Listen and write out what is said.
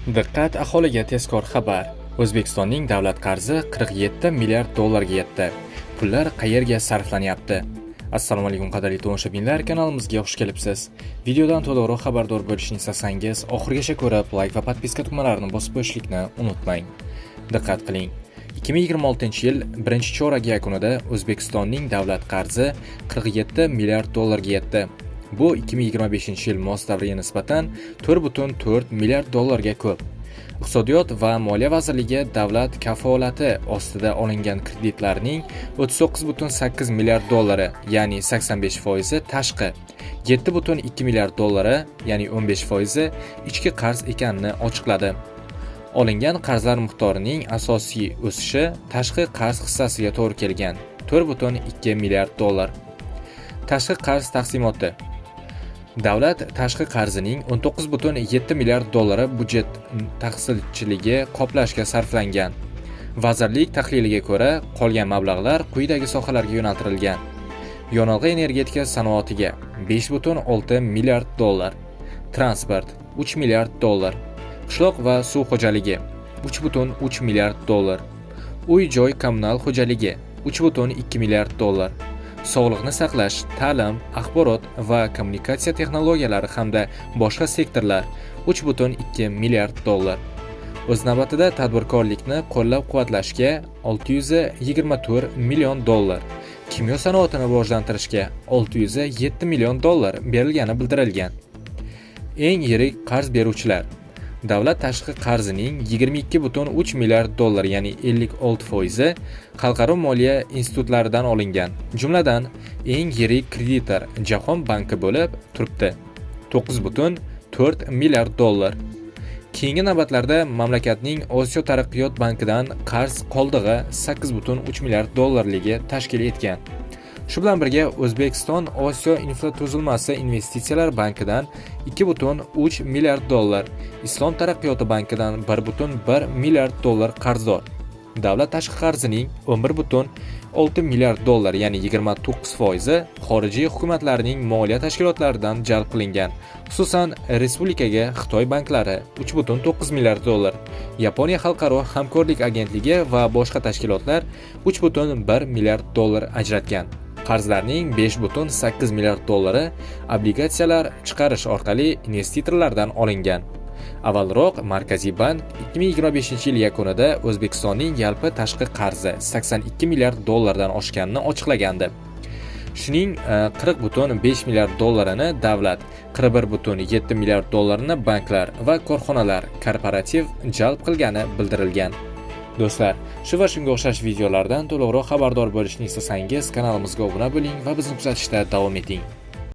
Diqqat aholiga, tezkor xabar! O'zbekistonning davlat qarzi 47 milliard dollarga yetdi. Pullar qayerga sarflanyapti? Assalomu alaykum, qadrli tomoshabinlar, kanalimizga xush kelibsiz. Videodan to'liqroq xabardor bo'lishni istasangiz, oxirigacha ko'rib, like va подписка tugmalarini bosib qo'yishlikni unutmang. Diqqat qiling. 2026-yil birinchi chorak yakunida O'zbekistonning davlat qarzi 47 milliard dollarga yetdi. Bu 2025-yil mos davriga nisbatan 4,4 milliard dollarga ko'p. Iqtisodiyot va moliya vazirligi davlat kafolati ostida olingan kreditlarning 39,8 milliard dollari, ya'ni 85 foizi tashqi, 7,2 milliard dollari, ya'ni 15 foizi ichki qarz ekanini ochiqladi. Olingan qarzlar miqdorining asosiy o'sishi tashqi qarz hissasiga to'g'ri kelgan: 4,2 milliard dollar. Tashqi qarz taqsimoti. Davlat tashqi qarzining 19,7 milliard dollari byudjet ta'sischiligi qoplashga sarflangan. Vazirlik tahliliga ko'ra, qolgan mablag'lar quyidagi sohalarga yo'naltirilgan: yonilg'i energetika sanoatiga 5,6 milliard dollar, transport 3 milliard dollar, qishloq va suv xo'jaligi 3,3 milliard dollar, uy joy kommunal xo'jaligi 3,2 milliard dollar, sog'liqni saqlash, ta'lim, axborot va kommunikatsiya texnologiyalari hamda boshqa sektorlar 3,2 milliard dollar. O'z navbatida, tadbirkorlikni qo'llab-quvvatlashga 624 million dollar, kimyo sanoatini rivojlantirishga 607 million dollar berilgani bildirilgan. Eng yirik qarz beruvchilar. Davlat tashqi qarzining 22,3 milliard dollar, ya'ni 56 foizi xalqaro moliya institutlaridan olingan. Jumladan, eng yirik kreditor Jahon banki bo'lib turibdi: 9,4 milliard dollar. Keyingi navbatlarda mamlakatning Osiyo taraqqiyot bankidan qarz qoldig'i 8,3 milliard dollarligi tashkil etgan. Shu bilan birga, O'zbekiston Osiyo infratuzilmasi investitsiyalar bankidan 2,3 milliard dollar, Islom taraqqiyoti bankidan 1,1 milliard dollar qarzdor. Davlat tashqi qarzining 11,6 milliard dollar, ya'ni 29 foizi xorijiy hukumatlarning moliya tashkilotlaridan jalb qilingan. Xususan, respublikaga Xitoy banklari 3,9 milliard dollar, Yaponiya xalqaro hamkorlik agentligi va boshqa tashkilotlar 3,1 milliard dollar ajratgan. Qarzlarning 5,8 milliard dollari obligatsiyalar chiqarish orqali investitorlardan olingan. Avvalroq Markaziy bank 2025 yil yakunida O'zbekistonning yalpi tashqi qarzi 82 milliard dollardan oshganini ochiqlagandi. Shuning 40,5 milliard dollarini davlat, 41,7 milliard dollarini banklar va korxonalar korporativ jalb qilgani bildirilgan. Do'stlar, shu va shunga o'xshash videolardan to'liqroq xabardor bo'lishni istasangiz, kanalimizga obuna bo'ling va bizni kuzatishda davom eting.